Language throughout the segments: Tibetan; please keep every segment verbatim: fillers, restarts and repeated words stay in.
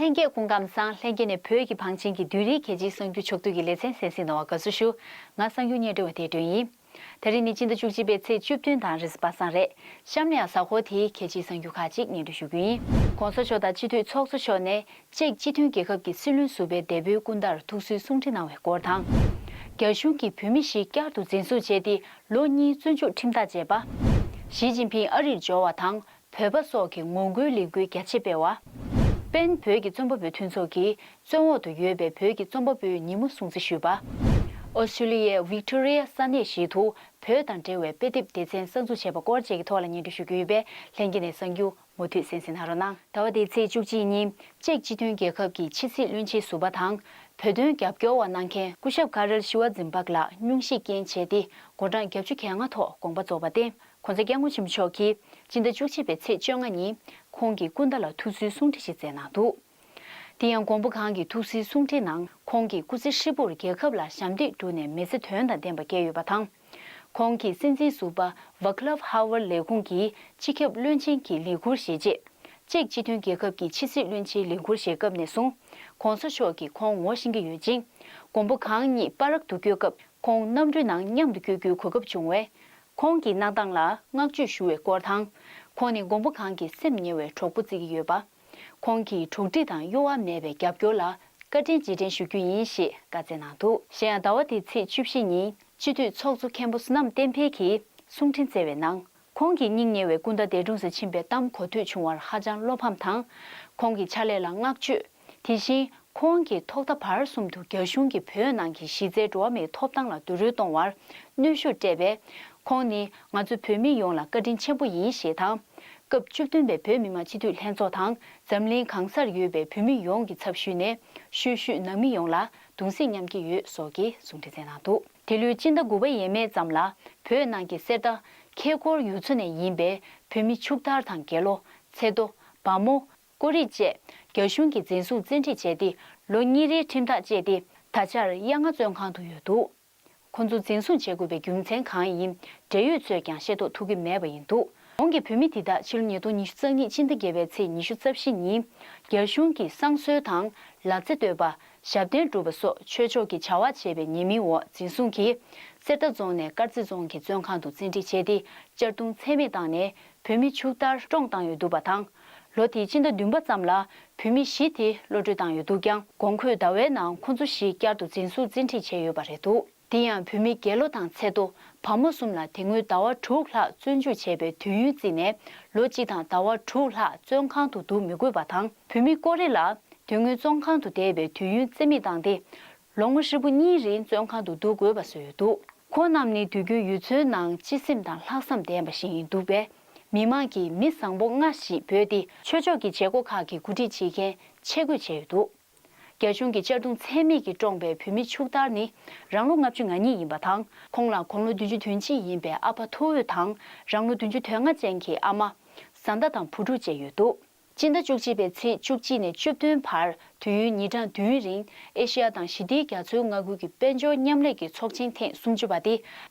ལྷན་རྒྱས་སྐུ་ཁམས་བཟང་། ལྷན་རྒྱས་ནས་བོད་ཀྱི་བང་ཆེན་གྱི་བདུན་རེའི་གལ་ཆེའི་གསར་འགྱུར་ཕྱོགས་བསྡུས་ཀྱི་ལེ་ཚན་གསན་གཟིགས་གནང་བར་དགའ་བསུ་ཞུ། ང་གསར་འགྱུར་སྙན་སྒྲོན་པ་བདེ་སྒྲོན་ཡིན། ད་རིང་ནི་སྤྱི་ཟླ་བཅུ་གཅིག་པའི་ཚེས་བཅུ་བདུན་དང་རེས་གཟའ་པ་སངས་རེད། གཤམ་ནས་ཡང་གཟའ་འཁོར་དེའི་གལ་ཆེའི་གསར་འགྱུར་ཁག་ཅིག་སྙན་སྒྲོན་ཞུ་རྒྱུ་ཡིན། ༸གོང་ས་མཆོག་དང་སྤྱི་འཐུས་ཚོགས་གཙོ་མཆོག་ནས་ཅེཀ་སྤྱི་མཐུན་རྒྱལ་ཁབ་ཀྱི་སྲིད་བློན་ཟུར་པའི་འདས་པོའི་སྐུ་ཟླར་ཐུགས་གསོའི་གསུང་འཕྲིན་གནང་བའི་སྐོར་དང་། རྒྱ་གཞུང་གིས་བོད་མི་བཞི་བསྐྱར་དུ་འཛིན་བཟུང་བྱས་ཏེ་ལོ་གཉིས་བཙོན་འཇུག་ཁྲིམས་ཐག་བཅད་པ། ཞི་ཅིན་ཕིང་ཨ་རིར་འབྱོར་བ་དང་། བོད་པ་སོགས་ཀྱི་ངོ་རྒོལ་ལས་འགུལ་རྒྱ་ཆེ་སྤེལ་བ། པེན་བོད་ཀྱི་རྩོམ་པ་པོའི་མཐུན་ཚོགས་ཀྱིས་བཙོན་འོག་ཏུ་ཡོད་པའི་བོད་ཀྱི་རྩོམ་པ་པོའི་ཉིན་མོ་སྲུང་བརྩི་ཞུས་པ། ཨོ་སི་ཀྲི་ལི་ཡའི་ཝིག་ཏོ་རི་ཡ་ས་གནས་ཤིག་ཏུ་བོད་དང་འབྲེལ་བའི་དཔེ་དེབ་སྡེ་ཚན་གསར་འཛུགས་བྱས་པ་སྐོར་བཅས་ཀྱི་ཐོག་ལ་སྙན་སྒྲོན་ཞུ་རྒྱུ་ཡོད་པས། ལྷན་རྒྱས་ནས་གསར་འགྱུར་མུ་མཐུད་གསན་གཟིགས་གནང་རོགས་གནང་། ཟླ་བ་འདིའི་ཚེས་བཅུ་གཅིག་ཉིན་ཅེཀ་སྤྱི་མཐུན་རྒྱལ་ཁབ་ཀྱི་ཕྱི་སྲིད་བློན་ཆེན་ཟུར་པ་དང་། བོད་དོན་རྒྱབ་སྐྱོར་བ་གནང་མཁན་སྐུ་ཞབས་ཀ་རེལ་ཤི་ཝ་ཛིན་པག་ལགས་སྙུང་གཞིས་རྐྱེན་བྱས་ཏེ་དགུང་གྲངས་བརྒྱད་ཅུ་གྱ་ལྔ་ཐོག་དགོངས་པ་རྫོགས་པ་སྟེ། ༸གོང་ས་སྐྱབས་མགོན་ཆེན་པོ་མཆོག་གིས་སྤྱི་ཟླ་བཅུ་གཅིག་པའི་ཚེས་བཅོ་ལྔ་ཉིན་ཁོང་གི་སྐུ་ཟླ་ལ་ཐུགས་གསོའི་གསུང་འཕྲིན་ཞིག་བསྩལ་གནང་འདུག། དེ་ཡང་མགོན་པོ་གང་གི་ཐུགས་གསོའི་གསུང་འཕྲིན་ནང་ཁོང་གིས་སྐུ་ཚེ་ཧྲིལ་པོར་རྒྱལ་ཁབ་ལ་ཞབས་འདེགས་བསྒྲུབས་ནས་མི་ཚེ་དོན་དང་ལྡན་པ་བསྐྱལ་ཡོད་པ་དང་། ཁོང་གིས་སྲིད་འཛིན་ཟུར་པ་ཝ་ཀ་ལབ་ཧ་ཝར་ལས་ཁུངས་ཀྱི་སྤྱི་ཁྱབ་བློན་ཆེན་གྱི་ལས་འཁུར་བཞེས་རྗེས། ཅེཀ་སྤྱི་མཐུན་རྒྱལ་ཁབ་ཀྱི་ཕྱི་སྲིད་བློན་ཆེན་ལས་འཁུར་བཞེས་སྐབས་ནས་བཟུང་། ༸གོང་ས་མཆོག་གིས་ཁོང་ངོ་ཤེས་ཀྱི་ཡོད་ཅིང་། མགོན་པོ་གང་ཉིད་པ་རག་ཏུ་བསྐྱོད་སྐབས་ཁོང་གནམ་གྲུའི་ནང་མཉམ་དུ་བསྐྱོད་རྒྱུའི་གོ་སྐབས་བྱུང་བས། ཁོང་གི་གནང་སྟངས་ལ་བསྔགས་བརྗོད་ཞུ་བའི་སྐོར་དང་། ཁོང་ནི་མགོན་པོ་གང་གི་སེམས་ཉེ་བའི་གྲོགས་པོ་བརྩི་གི་ཡོད་པ། ཁོང་གིས་གྲོགས་འདྲིས་དང་གཡོ་བ་མེད་པའི་རྒྱབ་སྐྱོར་ལ་བཀའ་དྲིན་རྗེས་དྲན་ཞུ་རྒྱུ་ཡིན་ཞེས་བཀའ་སྩལ་གནང་འདུག། གཞན་ཡང་ཟླ་བ་འདིའི་ཚེས་བཅུ་བཞི་ཉིན་སྤྱི་འཐུས་ཚོགས་གཙོ་མཁན་པོ་བསོད་ནམས་བསྟན་འཕེལ་གྱིས་གསུང་འཕྲིན་བསྩལ་བའི་ནང་། ཁོང་གི་སྙིང་ཉེ་བའི་སྐུ་ཟླ་འདས་གྲོངས་སུ་ཕྱིན་པའི་གཏམ་གོ་ཐོས་བྱུང་བར་ཧ་ཅང་བློ་ཕམ་དང་། ཁོང་གི་ཕྱག་ལས་ལ་བསྔགས་བརྗོད། དེ་བཞིན་ཁོང་གིས་ཐོག་མཐའ་བར་གསུམ་དུ་རྒྱ་གཞུང་གིས་བོད་ནང་གི་གཞི་རྩའི་འགྲོ་བ་མིའི་ཐོབ་ཐང་ལ་རྡོག་རོལ་གཏོང་བར་གནོན་ཤུགས་སྤྲད་པས། ཁོང་ནི་ང་ཚོ་བོད་མི་ཡོངས་ལ་བཀའ་དྲིན་ཆེན་པོ་ཡིན་ཞེས་དང་། སྐབས་བཅུ་བདུན་པའི་བོད་མི་མང་སྤྱི་འཐུས་ལྷན་ཚོགས་དང་འཛམ་གླིང་གང་སར་ཡོད་པའི་བོད་མི་ཡོངས་ཀྱི་ཚབ་ཞུས་ནས་ཤུལ་ཤུལ་ནང་མི་ཡོངས་ལ་གདུང་སེམས་མཉམ་སྐྱེད་ཡོད་སོགས་ཀྱི་གསུང་འཕྲིན་བསྩལ་གནང་འདུག། དེ་ལོའི་སྤྱི་ཟླ་དགུ་པ་ཡས་མས་ཙམ་ལ་བོད་ནང་གི་གསེར་རྟ་ཁེ་ཀོར་ཡུལ་ཚོ་ནས་ཡིན་པའི་བོད་མི་ཕྱུག་དར་དང་དགེ་སློང་། ཚེ་རྡོ། བ་མོ། ཀོ་རིག་བཅས་རྒྱ་གཞུང་གིས་འཛིན་བཟུང་བཙན་ཁྲིད་བྱས་ཏེ་ལོ་གཉིས་རེའི་ཁྲིམས་ཐག་བཅད་དེ་ད་ཆར་གཡང་ལྔ་བཙོན་ཁང་དུ་ཡོད་འདུག། ཁོ་ཚོ་འཛིན་བཟུང་བྱེད་དགོས་པའི་རྒྱུ་མཚན་གང་ཡིན་འབྲེལ་ཡོད་ཚོས་ཀྱང་ཤེས་རྟོགས་ཐུབ་ཀྱི་མེད་པ་ཡིན་འདུག། གོང་གི་བོད་མི་འདི་དག་ཕྱི་ལོ་ཉིས་སྟོང་ཉི་ཤུ་རྩ་གཉིས་ཕྱི་ཟླ་བརྒྱད་པའི་ཚེས་ཉི་ཤུ་རྩ་བཞི་ཉིན་རྒྱ་གཞུང་གིས་བསང་གསོལ་དང་ལ་རྩེ་བསྟོད་པ། ཞབས་བརྟན་སྒྲུབ་པ་སོགས་ཆོས་ཕྱོགས་ཀྱི་བྱ་བ་བྱེད་པའི་ཉེས་མིང་འོག་འཛིན་བཟུང་གིས་གསེར་རྟ་རྫོང་ནས་དཀར་རྩེ་རྫོང་གི་བཙོན་ཁང་དུ་བཙན་ཁྲིད་བྱས་ཏེ་གཅར་རྡུང་ཚད་མེད་བཏང་ནས་བོད་མི་ཕྱུག་དར་བཀྲོངས་བཏང་ཡོད་འདུག་པ་དང་། ལོ་དེའི་སྤྱི་ཟླ་བདུན་པ་ཙམ་ལ་བོད་མི་བཞི་དེ་གློད་གྲོལ་བཏང་ཡོད་འདུག་ཀྱང་གོང་འཁོད་ཟླ་བའི་ནང་ཁོ་ཚོ་བཞི་བསྐྱར་དུ་འཛིན་བཟུང་བཙན་ཁྲིད་བྱས་ཡོད་པ་རེད་འདུག། དེ་ཡང་བོད་མི་དགེ་སློང་དང་ཚེ་རྡོ། བ་མོ་གསུམ་ལ་དེ་སྔོན་ཟླ་བ་དྲུག་ལྷག་བཙོན་འཇུག་བྱས་པའི་དུས་ཡུན་བརྩིས་ནས་ལོ་གཅིག་དང་ཟླ་བ་དྲུག་ལྷག་བཙོན་ཁང་དུ་འདུག་མི་དགོས་པ་དང་། བོད་མི་ཀོ་རི་ལ་དེ་སྔོན་བཙོན་ཁང་དུ་བསྡད་པའི་དུས་ཡུན་རྩིས་མེད་བཏང་སྟེ། ལོ་ངོ་ཧྲིལ་པོ་གཉིས་རིང་བཙོན་ཁང་དུ་འདུག་དགོས་པ་བཟོས་ཡོད་འདུག། ཁོང་རྣམས་ནི་དུས་རྒྱུན་ཡུལ་ཚོའི་ནང་སྤྱི་སེམས་དང་ལྷག་བསམ་ལྡན་པ་ཞིག་ཡིན་འདུག་པས། མི་མང་གིས་མི་བཟང་པོ་ལྔ་ཞེས་འབོད་དེ་ཆོས་ཕྱོགས་ཀྱི་བྱེད་སྒོ་ཁག་གི་གོ་སྒྲིག་བྱེད་མཁན་ཆས་བགོས་བྱས་ཡོད་འདུག། རྒྱ་གཞུང་གིས་གཅར་རྡུང་ཚད་མེད་ཀྱིས་བཀྲོངས་པའི་བོད་མི་ཕྱུག་དར་ནི་རང་ལོ་ལྔ་བཅུ་ང་གཉིས་ཡིན་པ་དང་། ཁོང་ལ་དགུང་ལོ་བདུན་ཅུ་དོན་གཅིག་ཡིན་པའི་ཨ་ཕ་ཐོ་འོད་དང་རང་ལོ་བདུན་ཅུ་དོན་ལྔ་ཅན་གྱི་ཨ་མ། བཟའ་ཟླ་དང་བུ་ཕྲུག་བཅས་ཡོད་འདུག། སྤྱི་ཟླ་བཅུ་གཅིག་པའི་ཚེས་བཅུ་གཅིག་ནས་བཅུ་བདུན་བར་དུས་ཡུན་ཉིན་གྲངས་བདུན་རིང་ཨེ་ཤེ་ཡ་དང་ཞི་བདེའི་རྒྱ་མཚོའི་མངའ་ཁུལ་གྱི་དཔལ་འབྱོར་མཉམ་ལས་ཀྱི་ཚོགས་ཆེན་ཐེངས་སུམ་ཅུ་པ་དེ་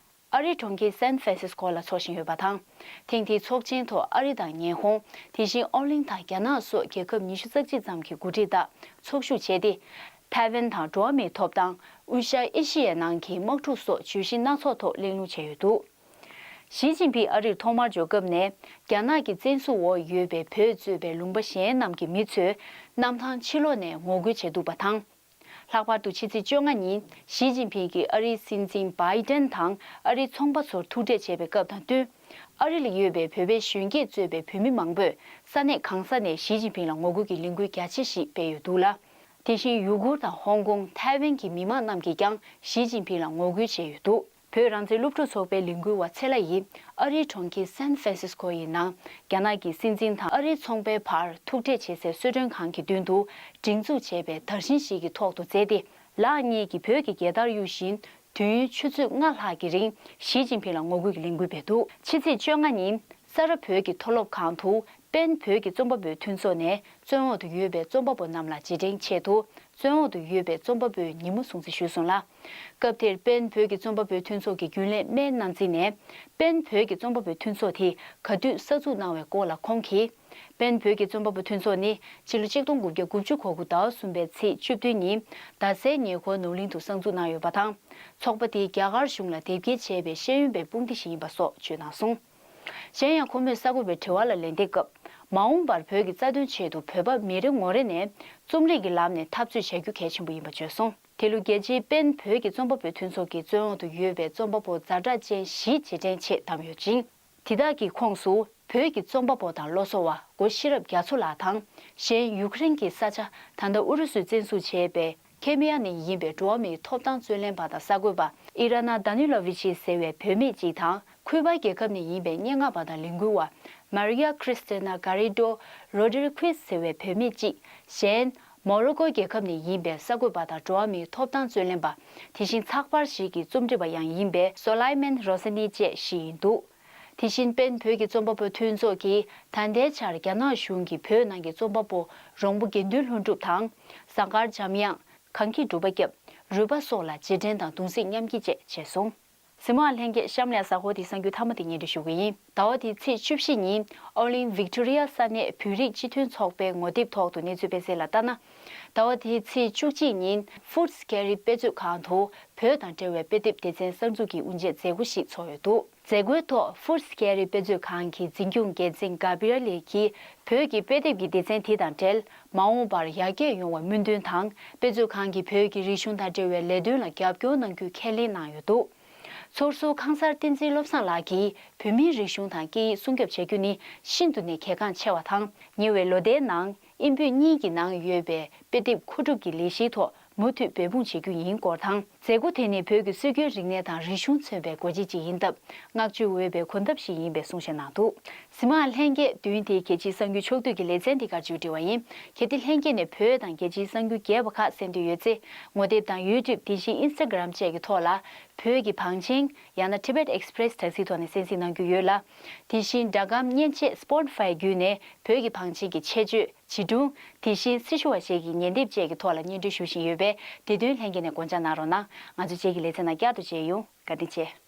ཨ་རིའི་གྲོང་ཁྱེར་སན་ཧྥ་རན་སིས་ཀོ་ལ་འཚོགས་བཞིན་ཡོད་པ་དང་། ཐེངས་འདིའི་ཚོགས་ཆེན་ཐོག་ཨ་རི་དང་ཉི་ཧོང་། དེ་བཞིན་ཨོ་གླིང་དང་རྒྱ་ནག་སོགས་རྒྱལ་ཁབ་ཉི་ཤུ་རྩ་གཅིག་ཙམ་གྱི་འགོ་ཁྲིད་དག་ཚོགས་ཞུགས་བྱས་ཏེ། ཐའེ་ཝན་དང་འགྲོ་བ་མིའི་ཐོབ་ཐང་། དབུས་ཤར་ཨེ་ཤི་ཡའི་ནང་གི་དམག་འཁྲུག་སོགས་བརྗོད་གཞི་སྣ་ཚོགས་ཐོག་གླེང་སློང་བྱས་ཡོད་འདུག། ཞི་ཅིན་ཕིང་ཨ་རིར་ཐོག་མར་འབྱོར་སྐབས་ནས། རྒྱ་ནག་གི་བཙན་འཛུལ་འོག་ཡོད་པའི་བོད་གཙོས་པའི་ལུང་པ་གཞན་རྣམས་ཀྱི་མི་ཚོས་གནམ་ཐང་ཕྱི་ལོགས་ནས་ངོ་རྒོལ་བྱེད་འདུག་པ་དང་། ལྷག་པར་དུ་ཕྱི་ཚེས་བཅོ་ལྔ་ཉིན་ཞི་ཅིན་ཕིང་གིས་ཨ་རིའི་སྲིད་འཛིན་བྷའི་ཏན་དང་ཨ་རིའི་ཚོང་པ་ཚོར་ཐུག་འཕྲད་བྱས་པའི་སྐབས་དང་བསྟུན། ཨ་རི་ལ་ཡོད་པའི་བོད་པའི་གཞོན་སྐྱེས་གཙོས་པའི་བོད་མི་མང་པོས་ས་གནས་གང་ས་ནས་ཞི་ཅིན་ཕིང་ལ་ངོ་རྒོལ་གྱི་ལས་འགུལ་རྒྱ་ཆེ་ཞིག་སྤེལ་ཡོད་འདུག་ལ། དེ་བཞིན་ཡུ་གུར་དང་ཧོང་ཀོང་། ཐའེ་ཝན་གྱི་མི་མང་རྣམས་ཀྱིས་ཀྱང་ཞི་ཅིན་ཕིང་ལ་ངོ་རྒོལ་བྱས་ཡོད་འདུག། བོད་རང་བཙན་སློབ་ཕྲུག་ཚོགས་པའི་ལས་འགུལ་བ་ཚེ་ལྷ་ཡིས་ཨ་རིའི་གྲོང་ཁྱེར་སན་ཧྥ་རན་སིས་ཀོ་ཡི་ནང་རྒྱ་ནག་གི་སྲིད་འཛིན་དང་ཨ་རིའི་ཚོང་པའི་བར་ཐུག་འཕྲད་བྱེད་སའི་གསོལ་མགྲོན་ཁང་གི་མདུན་དུ་སྒྲེང་འཛུགས་བྱས་པའི་དར་ཤིང་ཞིག་གི་ཐོག་ཏུ་འཛེགས་ཏེ། ལག་གཉིས་ཀྱིས་བོད་ཀྱི་རྒྱལ་དར་གཡུག་བཞིན། དུས་ཡུན་ཆུ་ཚོད་ལྔ་ལྷག་གི་རིང་ཞི་ཅིན་ཕིང་ལ་ངོ་རྒོལ་གྱི་ལས་འགུལ་སྤེལ་འདུག། ཕྱི་ཚེས་བཅོ་ལྔ་ཉིན་ས་རཱ་བོད་ཀྱི་མཐོ་སློབ་ཁང་དུ་པེན་བོད་ཀྱི་རྩོམ་པ་པོའི་མཐུན་ཚོགས་ནས་བཙོན་འོག་ཏུ་ཡོད་པའི་རྩོམ་པ་པོ་རྣམས་ལ་རྗེས་དྲན་ཆེད་དུ་བཙོན་འོག་ཏུ་ཡོད་པའི་རྩོམ་པ་པོའི་ཉིན་མོ་སྲུང་བརྩི་ཞུས་སོང་ལ། སྐབས་དེར་པེན་བོད་ཀྱི་རྩོམ་པ་པོའི་མཐུན་ཚོགས་ཀྱི་རྒྱུན་ལས་སྨན་ནང་འཛིན་ནས་པེན་བོད་ཀྱི་རྩོམ་པ་པོའི་མཐུན་ཚོགས་དེ་ག་དུས་གསར་འཛུགས་གནང་བའི་སྐོར་ལ་ཁོང་གིས། པེན་བོད་ཀྱི་རྩོམ་པ་པོ་མཐུན་ཚོགས་ནི་ཕྱི་ལོ་ཆིག་སྟོང་དགུ་བརྒྱ་དགུ་བཅུ་གོ་དགུ་ཟླ་བ་གསུམ་པའི་ཚེས་བཅུ་བདུན་ཉིན་རྡ་སའི་ཉེ་འཁོར་ནོར་གླིང་དུ་གསར་འཛུགས་གནང་ཡོད་པ་དང་། ཚོགས་པ་དེས་རྒྱ་གར་གཞུང་ལ་དེབ་སྐྱེལ་བྱས་པའི་ཤེས་ཡོན་པའི་དཔུང་སྡེ་ཞིག་ཡིན་པ་སོགས་བརྗོད་གནང་སོང་། གཞན་ཡང་ཁོ་མོས་གསར་འགོད་པའི་དྲི་བ་ལ་ལན་འདེབས་སྐབས། མ་འོངས་པར་བོད་ཀྱི་རྩ་དོན་ཆེད་དུ་བོད་པ་མི་རེ་ངོ་རེ་ནས་རྩོམ་རིག་གི་ལམ་ནས་འཐབ་རྩོད་བྱ་རྒྱུ་གལ་ཆེན་པོ་ཡིན་པ་བརྗོད་སོང་། དེ་ལོ་རྒྱལ་སྤྱིའི་པེན་བོད་ཀྱི་རྩོམ་པ་པོའི་མཐུན་ཚོགས་ཀྱི་བཙོན་འོག་ཏུ་ཡོད་པའི་རྩོམ་པ་པོ་ཛ་དྲག་ཅན་བཞི་རྗེས་དྲན་ཆེད་བདམས་ཡོད་ཅིང་། དེ་དག་གི་ཁོངས་སུ་བོད་ཀྱི་རྩོམ་པ་པོ་དང་བློ་གསོ་བ་སྒོ་ཤེས་རབ་རྒྱ་མཚོ་ལགས་དང་། གཞན་ཡུཀ་རེན་གྱི་ས་ཆ་ད་ལྟ་ཨུ་རུ་སུས་བཙན་བཟུང་བྱས་པའི་ཁེ་མི་ཡ་ནས་ཡིན་པའི་འགྲོ་བ་མིའི་ཐོབ་ཐང་རྩོད་ལེན་པ་དང་གསར་འགོད་པ་ཨི་ར་ན་དཱ་ནི་ལོ་བྷི་ཆི་ཟེར་བའི་བུད་མེད་ཅིག་དང་། ཁུ་པ་རྒྱལ་ཁབ་ནས་ཡིན་པའི་སྙན་ངག་པ་དང་ལས་འགུལ་བ་མ་རི་ཡ་ཁྲིས་ཏི་ན་གྷ་རི་ཏོ་རོ་ཌི་རི་ཁུས་ཟེར་བའི་བུད་མེད་ཅིག་གཞན། མོ་རོ་ཀོ་རྒྱལ་ཁབ་ནས་ཡིན་པའི་གསར་འགོད་པ་དང་འགྲོ་བ་མིའི་ཐོབ་ཐང་རྩོད་ལེན་པ། དེ་བཞིན་ཚགས་པར་ཞིག་གི་རྩོམ་སྒྲིག་པ་ཡང་ཡིན་པའི་སོ་ལའི་མན་རོ་ས་ནི་བཅས་བཞི་ཡིན་འདུག་དེ་བཞིན་པེན་བོད་ཀྱི་རྩོམ་པ་པོ་མཐུན་ཚོགས་ཀྱིས་ད་ལྟའི་ཆར་རྒྱ་ནག་གཞུང་གིས་བོད་ནང་གི་རྩོམ་པ་པོ་རོང་པོ་དགེ་འདུན་ལྷུན་གྲུབ་དང་། ཟངས་དཀར་འཇམ་དབྱངས། གངས་སྐྱིད་གྲུབ་པ་སྐྱབས། རུས་པ་སོགས་ལ་རྗེས་དྲན་དང་གདུང་སེམས་མཉམ་སྐྱེད་བཅས་བྱས་སོང་། གཟིགས་མོ་བ་ལྷན་རྒྱས། གཤམ་ལ་གཟའ་འཁོར་དེའི་གསར་འགྱུར་མཐའ་མ་དེ་སྙན་སྒྲོན་ཞུ་གི་ཡིན། ཟླ་བ་འདིའི་ཚེས་བཅུ་བཞི་ཉིན་ཨོ་གླིང་ཝིག་ཏོ་རི་ཡ་ས་གནས་བོད་རིགས་སྤྱི་མཐུན་ཚོགས་པའི་ངོ་དེབ་ཐོག་ཏུ་གནས་ཚུལ་སྤེལ་གསལ་ལ་ལྟ་ན། ཟླ་བ་འདིའི་ཚེས་བཅུ་གཅིག་ཉིན་ཧྥུ་སི་ཀེ་རི་དཔེ་མཛོད་ཁང་དུ་བོད་དང་འབྲེལ་བའི་དཔེ་དེབ་སྡེ་ཚན་གསར་འཛུགས་ཀྱི་དབུ་འབྱེད་མཛད་སྒོ་ཞིག་ཚོགས་ཡོད་འདུག་མཛད་སྒོའི་ཐོག་ཧྥུ་སི་ཀེ་རི་དཔེ་མཛོད་ཁང་གི་འཛིན་སྐྱོང་འགན་འཛིན་གྷ་བྷི་ར་ལེ་གིས་བོད་ཀྱི་དཔེ་དེབ་ཀྱི་སྡེ་ཚན་དེ་དང་འབྲེལ་མ་འོངས་པར་ཡར་རྒྱས་ཡོང་བའི་སྨོན་འདུན་དང་། དཔེ་མཛོད་ཁང་གིས་བོད་ཀྱི་རིག་གཞུང་དང་འབྲེལ་བའི་ལས་དོན་ལ་རྒྱབ་སྐྱོར་གནང་རྒྱུ་ཁས་ལེན་གནང་ཡོད་འདུག་ཚོར་སུ་ཁང་གསར་བསྟན་འཛིན་བློ་བཟང་ལགས་ཀྱིས་བོད་མིའི་རིག་གཞུང་དང་སྐད་ཡིག་སྲུང་སྐྱོབ་བྱ་རྒྱུ་ནི་ཤིན་ཏུ་ནས་གལ་འགངས་ཆེ་བ་དང་། ཉེ་བའི་ལོ་ཟླའི་ནང་དབྱིན་བོད་གཉིས་ཀྱི་ནང་ཡོད་པའི་དཔེ་དེབ་མཁོ་སྒྲུབ་ཀྱི་ལས་གཞིའི་ཐོག་མུ་མཐུད་འབད་འབུངས་བྱེད་རྒྱུ་ཡིན་སྐོར་དང་། མཛད་སྒོ་དེ་ནི་བོད་ཀྱི་སྲོལ་རྒྱུན་རིག་གནས་དང་རིག་གཞུང་མཚོན་པའི་སྒོ་འབྱེད་ཅིག་ཡིན་སྟབས། བསྔགས་བརྗོད་འོས་པའི་གོ་སྟབས་ཤིག་ཡིན་པའི་གསུང་བཤད་གནང་འདུག་གཟིགས་མོ་བ་ལྷན་རྒྱས། དུས་ཡུན་དེའི་རྒྱལ་སྤྱིའི་གསར་འགྱུར་ཕྱོགས་བསྡུས་ཀྱི་ལེ་ཚན་འདི་གར་མཇུག་སྒྲིལ་བ་ཡིན། གལ་ཏེ་ལྷན་རྒྱས་ནས་བོད་དང་རྒྱལ་སྤྱིའི་གསར་འགྱུར་རྒྱས་པ་ཁག་གསན་འདོད་ཡོད་ཚེ། ངོ་དེབ་དང་ཡུ་ཊུབ། དེ་བཞིན་ཨིན་སི་ཊ་གྷི་རམ་བཅས་ཀྱི་ཐོག་ལ་བོད་ཀྱི་བང་ཆེན། ཡང་ན་Tibet Express དྲ་ཚིགས་ཐོག་ནས་གསན་གཟིགས་གནང་རྒྱུ་ཡོད་ལ། དེ་བཞིན་སྒྲ་སྒམ་མཉེན་ཆས་Spotify་བརྒྱུད་ནས་བོད་ཀྱི་བང་ཆེན་གྱི་ཆེད་སྤྱོད། བྱིས་སྒྲུང་། དེ་བཞིན་སྲི་ཞུ་བ་ཞིག་གི་ཉེ་དེབ་བཅས་ཀྱི་ཐོག་ལ་སྙན་སྒྲོན་ཞུ་བཞིན་ཡོད་པས། དེ་དོན་ལྷན་རྒྱས་ནས་དགོངས་འཇགས་གནང་རོགས་གནང་། ང་ཚོ་རྗེས་ཀྱི་ལེ་ཚན་ནང་བསྐྱར་དུ་མཇལ་ཡོང་། བཀའ་དྲིན་ཆེ།